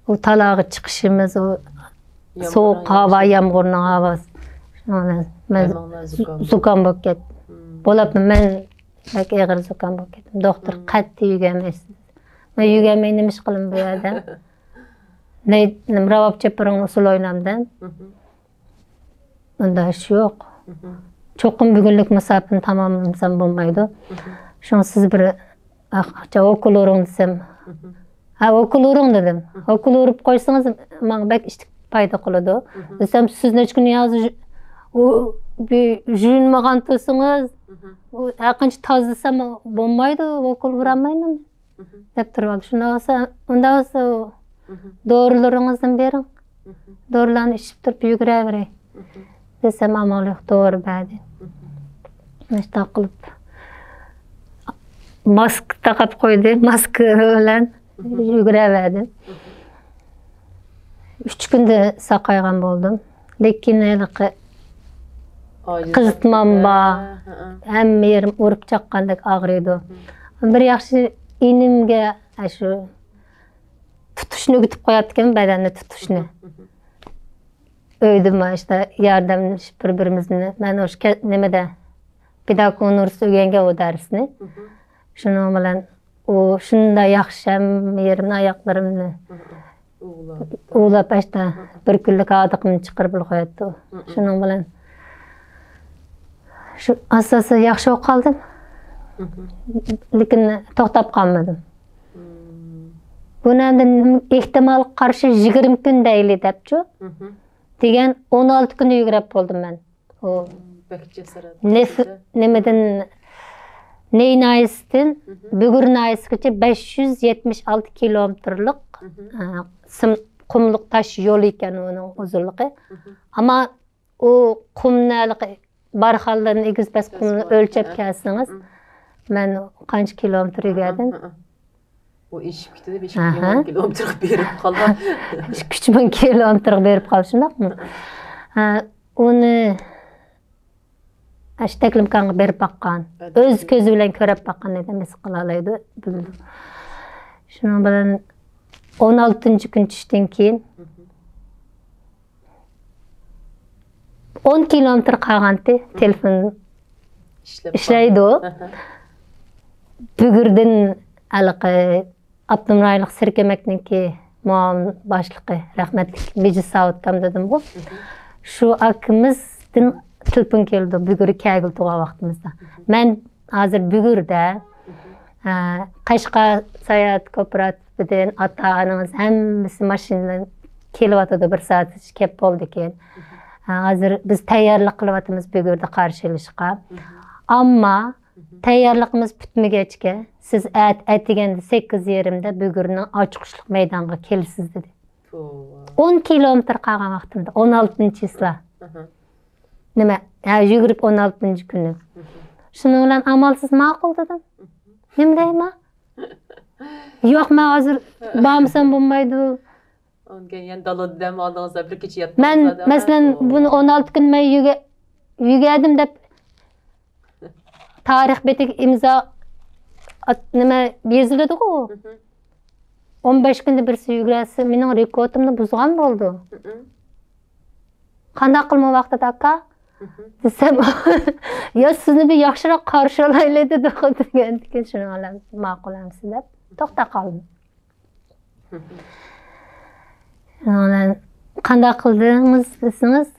ئۇ تالاغا چىقىشىمىز، ئۇ سوغۇق ھاۋا، يامغۇرنىڭ ھاۋاسى. شۇنىڭ بىلەن مەن زۇكام بولۇپ كەتتىم. بولۇپمۇ مەن بەك ئېغىر زۇكام بولۇپ كەتتىم. دوختۇر قەتئىي يۈگۈرمەيسىز. مەن يۈگۈرمەي نېمە ئىش قىلىمەن بۇ يەردە؟ راۋاب چېپىرىڭ ئۇسسۇل ئوينامدىم. ئۇنداق ئىش يوق. چوقۇم بۈگۈنلۈك مۇساپىنى تاماملىمىسام بولمايدۇ. شۇڭا سىز بىر ئوكۇل ئۇرۇڭ دېسەم، ھە، ئوكۇل ئۇرۇڭ دېدىم. ئوكۇل ئۇرۇپ قويسىڭىز ماڭا بەك ئىشتىك پايدا قىلىدۇ. دېسەم، سىز نەچچە كۈن يازى يۇيۇنمىغان تۇرسىڭىز، ھەرقانچە تازىلىسام بولمايدۇ، ئوكۇل ئۇرالمايمەن. دەپ تۇرۇۋالدى. شۇنداق بولسا، ئۇنداق بولسا دورىلىرىڭىزنى بېرىڭ. دورىلارنى ئىچىپ تۇرۇپ يۈگۈرەۋېرەي. دېسەم، ئامال يوق، دورا بەردى. مۇشۇنداق قىلىپ ماسكا تاقاپ قويدى. ماسكا بىلەن يۈگۈرەۋەردىم. ئۈچ كۈندە ساقايغان بولدۇم. لېكىن ھېلىقى قىزىتمام بار. ھەممە يېرىم ئۇرۇپ چاققاندەك ئاغرىيدۇ. بىر ياخشى ئىنىمگە ئاشۇ تۇتۇشنى ئۆگىتىپ قوياتتىكەن، بەدەننى تۇتۇشنى. ئۆيدە مانا ئىشتە ياردەملىشىپ بىر-بىرىمىزنى، مەن ئاشۇ نېمىدە، پېداگوگ ئۇنىۋېرسىتېتتا ئۆگەنگەن ئۇ دەرسنى. شۇنىڭ بىلەن ئۇ شۇنداق ياخشى ھەممە يېرىمنى، ئاياقلىرىمنى ئۇۋىلاپ، ئاشتا بىر كۈنلۈك ھاردۇقۇمنى چىقىرىپ قوياتتى ئۇ. شۇنىڭ بىلەن شۇ ئاستا-ئاستا ياخشى بولۇپ قالدىم. لېكىن توختاپ قالمىدىم. بۇنى ئەمدى ئېھتىمالغا قارشى يىگىرمە كۈن دەيلى دەپچۇ. دېگەن ئون ئالتە كۈندە يۈگرەپ بولدۇم مەن. ئۇ بەك جاسارەت. نېمىدىن، نېي ناھىيەسىدىن بۈگۈر ناھىيەسىگىچە بەش يۈز يەتمىش ئالتە كىلومېتىرلىق، ئە، سىم-، قۇملۇق تاش يول ئىكەن ئۇنىڭ ئۇزۇنلۇقى. ئەمما ئۇ قۇمنى ھېلىقى بارخانلىرىنى ئېگىز پەس قۇمنى ئۆلچەپ كەلسىڭىز، مەن قانچە كىلومېتىر يۈگەردىم؟ ئۇ ئېشىپ كېتىدۇ، بەش مىڭ كىلومېتىرغا بېرىپ قالغان. ئىككى ئۈچ مىڭ كىلومېتىرغا بېرىپ قالدى، شۇنداقمۇ؟ ھە، ئۇنى ئاشۇ تەكلىماكانغا بېرىپ باققان. ئۆز كۆزى بىلەن كۆرۈپ باققان ئادەم ھېس قىلالايدۇ، بىلىدۇ. شۇنىڭ بىلەن ئون ئالتىنچى كۈن چۈشتىن كېيىن ئون كىلومېتىر قالغانتى، تېلېفون ئىشلەيدۇ. بۈگۈردىن ھېلىقى ئاپتونوم رايونلۇق سىرك ئۆمەكنىڭكى مۇئاۋىن باشلىقى، رەھمەتلىك مىجىت ساۋۇت ئاكام دېدىمغۇ. شۇ ئاكىمىزدىن تېلېفون كېلىدۇ، بۈگۈرى كەلگىلى تۇرغان ۋاقتىمىزدا. مەن ھازىر بۈگۈردە، ھە، قەشقەر ساياھەت كوپىراتىپىدىن ئاتا-ئانىڭىز ھەممىسى ماشىنا بىلەن كېلىۋاتىدۇ، بىر سائەت ئىچىدە كەپ بولىدىكەن. ھە، ھازىر بىز تەييارلىق قىلىۋاتىمىز بۈگۈردە قارشى ئېلىشقا. ئەمما تەييارلىقىمىز پۈتمىگەچكە، سىز ئەت-، ئەتىگەندە سەككىز يېرىمدە بۈگۈرنىڭ ئاچقۇچلۇق مەيدانغا كېلىسىز، دېدى. توۋا. ئون كىلومېتىر قالغان ۋاقتىمدا، ئون ئالتىنچى چىسلا. ئاھا. نېمە؟ ھە، يۈگۈرۈپ ئون ئالتىنچى كۈنى. مم. شۇنىڭ بىلەن ئامالسىز ماقۇل دېدىم. مم. نېمە دەيمەن؟ ياق، مەن ھازىر بارمىسام بولمايدۇ. ئۇنىڭ كېيىن يەنە دالىدا دەم ئالدىڭىز، بىر كېچە ياتتىڭىز. مەن، مەسىلەن، بۇنى ئون ئالتە كۈن مەن يۈگە-، يۈگەردىم دەپ تارىخ بېتىگە ئىمزا ئات-، نېمە يېزىلىدىغۇ. مم. ئون بەش كۈندە بىرسى يۈگۈرسە، مېنىڭ رېكورتۇمنى بۇزغان بولىدۇ. مم. قانداق قىلىمەن ۋاقتىدا، ئاكا؟ مم. دېسەم، يا سىزنى بىر ياخشىراق قارشى ئالايلى دېدىغۇ دېگەندىكىن، شۇنىڭ بىلەن ماقۇل ئەمسە دەپ توختاپ قالدىم. شۇنىڭ بىلەن قانداق قىلدىڭىز دېسىڭىز،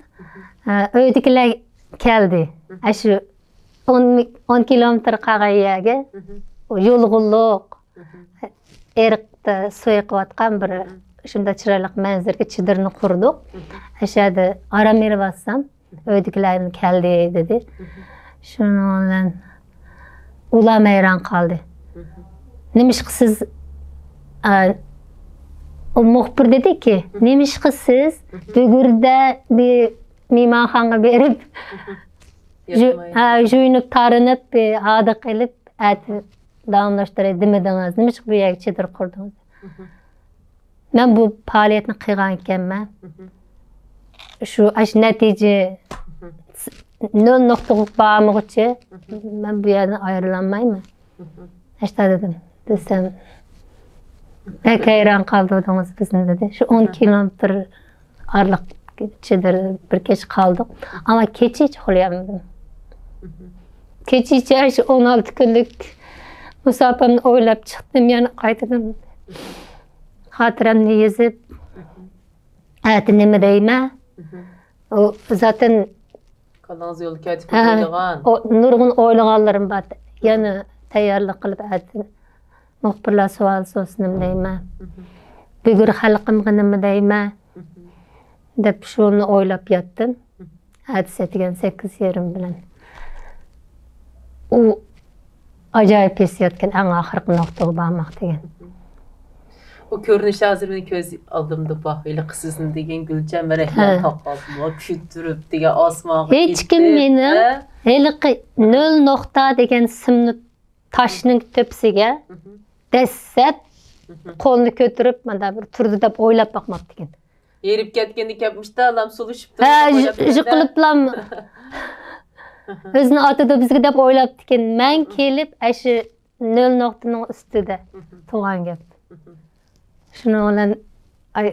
ئە، ئۆيدىكىلەر كەلدى. ئەشۇ ئون، ئون كىلومېتىر قالغان يەرگە، يۇلغۇنلۇق، ئېرىقتا سۇ ئېقىۋاتقان بىر شۇنداق چىرايلىق مەنزىرىگە چېدىرنى قۇردۇق. ئەشۇ يەردە ئارام ئېلىۋاتسام، ئۆيدىكىلەرمۇ كەلدى، دېدى. شۇنىڭ بىلەن ئۇلار ھەيران قالدى. نېمىشقا سىز، ئە، ئۇ مۇخبىر دېدىكى، نېمىشقا سىز بۈگۈردە بىر مېھمانخانىغا بېرىپ، ياتماي. ھە، يۇيۇنۇپ، تارىنىپ، بىر ھاردۇق ئېلىپ، ئەتە داۋاملاشتۇراي دېمىدىڭىز؟ نېمىشقا بۇ يەرگە چېدىر قۇردىڭىز؟ مەن بۇ پائالىيەتنى قىلغان ئىكەنمەن. شۇ، ئاشۇ نەتىجە نۆل نۇقتىغا بارمىغۇچە مەن بۇ يەردىن ئايرىلالمايمەن. ئاشتا دېدىم، دېسەم، بەك ھەيران قالدۇردىڭىز بىزنى، دېدى. شۇ ئون كىلومېتىر ئارىلىق چېدىر بىر كەچ قالدۇق. ئەمما كېچىچە ئۇخلىيالمىدىم. كېچىچە شۇ ئون ئالتە كۈنلۈك مۇساپىمنى ئويلاپ چىقتىم، يەنە قايتىدىن خاتىرەمنى يېزىپ، ئەتە نېمە دەيمەن؟ ئۇ زاتەن كاللاڭىز يولدا كەتىپ ئويلىغان. نۇرغۇن ئويلىغانلىرىم بار. يەنە تەييارلىق قىلىپ ئەتە مۇخبىرلار سوئال سورىسا نېمە دەيمەن؟ بۈگۈر خەلقىمگە نېمە دەيمەن؟ دەپ شۇنى ئويلاپ ياتتىم. ئەتىسى ئەتىگەن سەككىز يېرىم بىلەن. ئۇ ئاجايىپ ھېسسىياتكەن، ئەڭ ئاخىرقى نۇقتىغا بارماق دېگەن. ئۇ كۆرۈنۈش ھازىر مېنىڭ كۆز ئالدىمدا بار. ھېلىقى سىزنى دېگەن گۈلچەمبىرەكلەر تاقالدىمۇ، كۆتۈرۈپ دېگەن ئاسمانغا، ھېچكىم مېنىڭ ھېلىقى نۆل نۇقتا دېگەن سىمنى تاشنىڭ تۆپىسىگە دەسسەپ، قولىنى كۆتۈرۈپ، مانا بىر تۇردى دەپ ئويلاپ باقماپتىكەن. ھېرىپ كەتكەندىن كېيىن مۇشتالام سۇلۇشۇپ، ھە، يىقىلىپلام ئۆزىنى ئاتىدۇ بىزگە دەپ ئويلاپتىكەن. مەن كېلىپ ئەشۇ نۆل نۇقتىنىڭ ئۈستىدە تۇرغان گەپ. شۇنىڭ بىلەن، ئاي،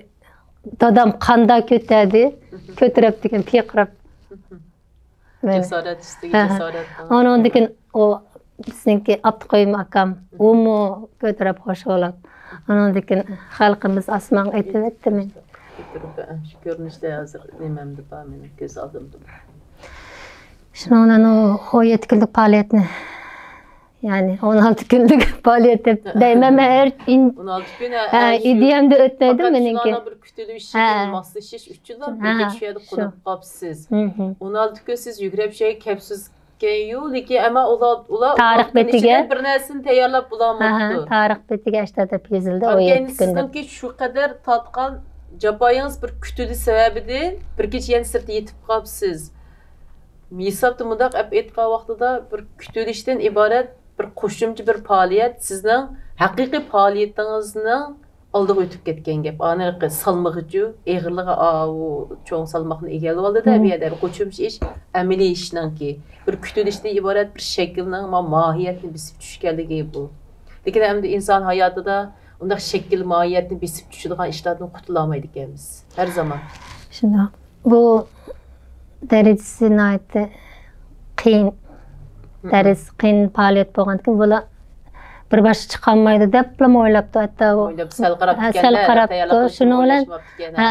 دادام قانداق كۆتەردى، كۆتۈرۈپتىكەن، پىرقىراپ. جاسارەت ئۈستىگە جاسارەت. ئانىڭدىن كېيىن ئۇ بىزنىڭكى ئابدۇقېيۇم ئاكام، ئۇمۇ كۆتۈرۈپ خوش بولاپ. ئانىڭدىن كېيىن خەلقىمىز ئاسمانغا ئېتىۋەتتى مېنى. كۆتۈرۈپ، شۇ كۆرۈنۈشتە ھازىر نېمەمدە بار مېنىڭ كۆز ئالدىمدا. شۇنىڭ بىلەن ئۇ ئون يەتتە كۈنلۈك پائالىيەتنى يەنى ئون ئالتە كۈنلۈك پائالىيەت دەپ دەيمەن مەن. ھەر ئىن-، ئون ئالتە كۈن، ھە، ھە، شۇ ئىدىيەمدە ئۆتمەيدۇ پەقەت مېنىڭكى. شۇلارنىڭ بىر كۈتۈلۈشى، ھە، ماسلىشىش ئۈچۈنلا بىر، ھە، كېچە شۇ يەردە قونۇپ قاپسىز. ھىم، ھىم. ئون ئالتە كۈن سىز يۈگرەپ شۇ يەرگە كەپسىز ئىكەنغۇ، لېكىن ئەمما ئۇلار، ئۇلار تارىخ بېتىگە بىر نەرسىنى تەييارلاپ بولالماپتۇ. ھە، ھە، تارىخ بېتىگە ئاشتا دەپ يېزىلدى، ئون يەتتە كۈن دەپ. سىزنىڭكى شۇ قەدەر تارتقان جاپايىڭىز بىر كۈتۈلۈش سەۋەبىدىن بىر كېچە يەنە سىرتتا يېتىپ قاپسىز. ھېسابتا مۇنداق ئەپ ئېيتقان ۋاقتىدا بىر كۈتۈلۈشتىن ئىبارەت بىر قوشۇمچە بىر پائالىيەت سىزنىڭ ھەقىقىي پائالىيىتىڭىزنىڭ ئالدىغا ئۆتۈپ كەتكەن گەپ. ئانى سالمىقىچۇ ئېغىرلىقى ئاۋۇ چوڭ سالماقنى ئىگىلىۋالدىدە، بۇ يەردە قوشۇمچە ئىش ئەمەلىي ئىشنىڭكى بىر كۈتۈلۈشتىن ئىبارەت بىر شەكىلنىڭ ما-، ماھىيەتنى بېسىپ چۈشكەنلىكى بۇ. لېكىن ئەمدى ئىنسان ھاياتىدا ئۇنداق شەكىل ماھىيەتنى بېسىپ چۈشىدىغان ئىشلاردىن قۇتۇلالمايدىكەنمىز ھەر زامان. شۇنداق. بۇ دەرىجىسى ناھايىتى قىيىن، دەرس، قىيىن پائالىيەت بولغاندىكىن، بۇلار بىر باشقا چىقالمايدۇ دەپلا ئويلاپتۇ. ھەتتا ئۇ، ئويلاپ سەل قاراپتۇ، ھە، سەل قاراپتۇ. شۇنىڭ بىلەن، ھە،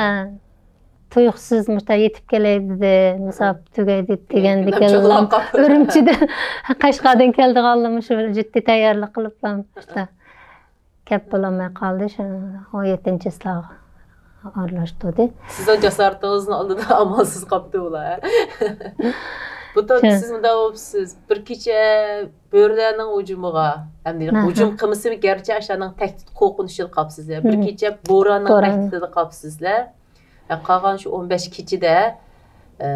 تۇيۇقسىز مۇشۇنداق يېتىپ كېلەي دېدى، مۇساپە تۈگەيدى دېگەندىكىن، ئۈرۈمچىدىن، قەشقەردىن كەلدىغانلىرىمۇ شۇ جىددىي تەييارلىق قىلىپلا مۇشۇنداق. كەپ بولالماي قالدى. شۇ ئون يەتتىنچى چىسلاغا ئارىلاشتۇردى. سىزنىڭ جاسارىتىڭىزنىڭ ئالدىدا ئامالسىز قاپتۇ ئۇلار. بۇ تاپتا سىز مۇنداق بولۇپسىز، بىر كېچە بۆرىلەرنىڭ ھۇجۇمىغا، ئەمدى ھۇجۇم قىلمىسىمۇ، گەرچە ئاشۇنىڭ تەھدىت قورقۇنچىدا قاپسىز، بىر كېچە بوراننىڭ تەھدىتىدە قاپسىزلەر. قالغان شۇ ئون بەش كېچىدە، ئە،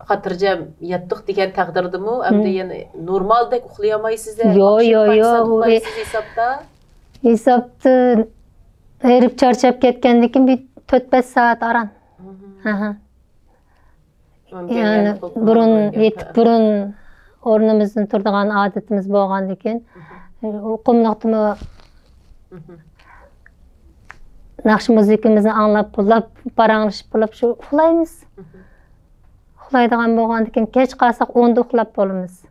خاتىرجەم ياتتۇق دېگەن تەقدىردىمۇ، ئەمدى يەنە نورمالدەك ئۇخلىيالمايسىز-دە، يو، يو، يو، ئۇخلايسىز ھېسابتا. ھېسابتا ھېرىپ چارچاپ كەتكەندىن كېيىن بىر تۆت-بەش سائەت ئاران. ئاھا. يەنى بۇرۇن يېتىپ، بۇرۇن ئورنىمىزدىن تۇرىدىغان ئادىتىمىز بولغاندىكىن، ئۇ قۇملۇقتىمۇ ناخشا مۇزىكىمىزنى ئاڭلاپ بولۇپ، پاراڭلىشىپ بولۇپ، شۇ ئۇخلايمىز. ئۇخلايدىغان بولغاندىكىن، كەچ قالساق ئوندا ئۇخلاپ بولىمىز.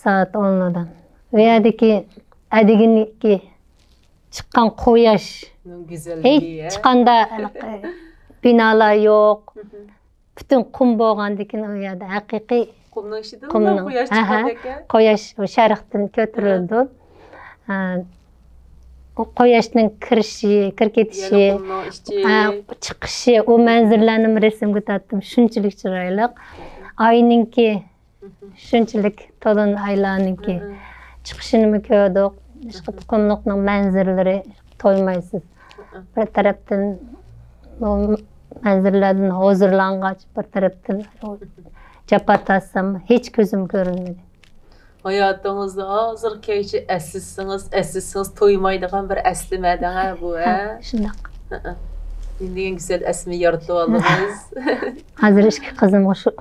سائەت ئوندا. ئۇ يەردىكى ئەتىگىنكى چىققان قۇياش، ھېچقانداق بىنالار يوق. پۈتۈن قۇم بولغاندىكىن، ئۇ يەردە ھەقىقىي قۇمنىڭ ئىچىدىن قۇياش چىقىدىكەن. قۇياش شەرقتىن كۆتۈرۈلىدۇ. ھە، ئۇ قۇياشنىڭ كىرىشى، كىرىپ كېتىشى، ھە، چىقىشى، ئۇ مەنزىرىلەرنىمۇ رەسىمگە تارتتىم. شۇنچىلىك چىرايلىق. ئاينىڭكى شۇنچىلىك تولۇن ئايلارنىڭكى چىقىشىنىمۇ كۆردۇق. قۇملۇقنىڭ مەنزىرىلىرى، تويمايسىز. بىر تەرەپتىن بۇ مەنزىرىلەردىن ھۇزۇرلانغاچ، بىر تەرەپتىن جاپا تارتسام، ھېچ كۆزۈم كۆرۈنمىدى. ھاياتىڭىزدا ھازىرغىچە ئەسلىسىڭىز، ئەسلىسىڭىز تويمايدىغان بىر ئەسلىمە دەڭە بۇ، ھە؟ شۇنداق. نېمىدېگەن گۈزەل ئەسلىمە يارىتىۋالدىڭىز. ھازىر ئىككى قىزىمغا شۇ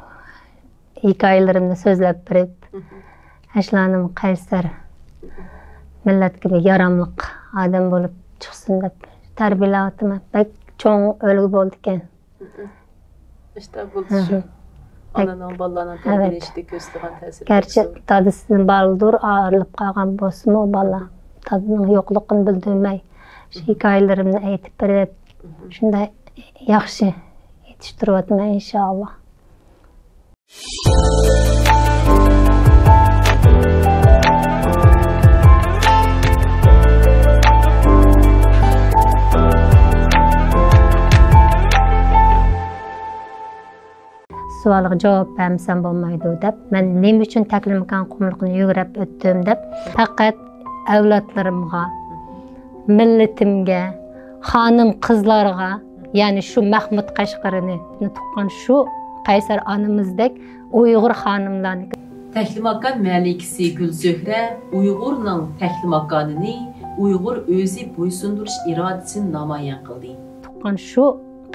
ھېكايىلىرىمنى سۆزلەپ بېرىپ، ئاشۇلارنىمۇ قەيسەر، مىللەتكە ياراملىق ئادەم بولۇپ چىقسۇن دەپ تەربىيەلەۋاتىمەن. بەك چوڭ ئۈلگە بولىدىكەن. ئىشتا بولۇشى. ئانىنىڭ بالىلارنىڭ تەربىيەلىشىدە كۆرسىتىدىغان تەسىرى. گەرچە دادىسى بالىدۇر ئايرىلىپ قالغان بولسىمۇ، بالا دادىنىڭ يوقلۇقىنى بىلدۈرمەي، شۇ ھېكايىلىرىمنى ئېيتىپ بېرىپ، شۇنداق ياخشى يېتىشتۈرۈۋاتىمەن، ئىنشائاللا. سوئالغا جاۋاب بەرمىسەم بولمايدۇ دەپ، مەن نېمە ئۈچۈن تەكلىماكان قۇملۇقىنى يۈگرەپ ئۆتتۈم دەپ، پەقەت ئەۋلادلىرىمغا، مىللىتىمگە، خانىم قىزلارغا، يەنى شۇ مەخمۇت قەشقىرىنى تۇغقان شۇ قەيسەر ئانىمىزدەك ئۇيغۇر خانىملارنى. تەكلىماكان مەلىكىسى گۈلزۆھرە ئۇيغۇرنىڭ تەكلىماكانىنى ئۇيغۇر ئۆزى بويسۇندۇرۇش ئىرادىسىنى نامايان قىلدى. تۇغقان شۇ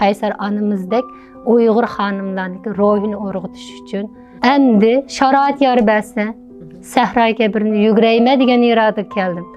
قەيسەر ئانىمىزدەك ئۇيغۇر خانىملارنىڭكى روھىنى ئۇرغۇتۇش ئۈچۈن، ئەمدى شارائىت يار بەرسە، سەھرايى كەبىرنى يۈگۈرەيمەن دېگەن ئىرادىگە كەلدىم.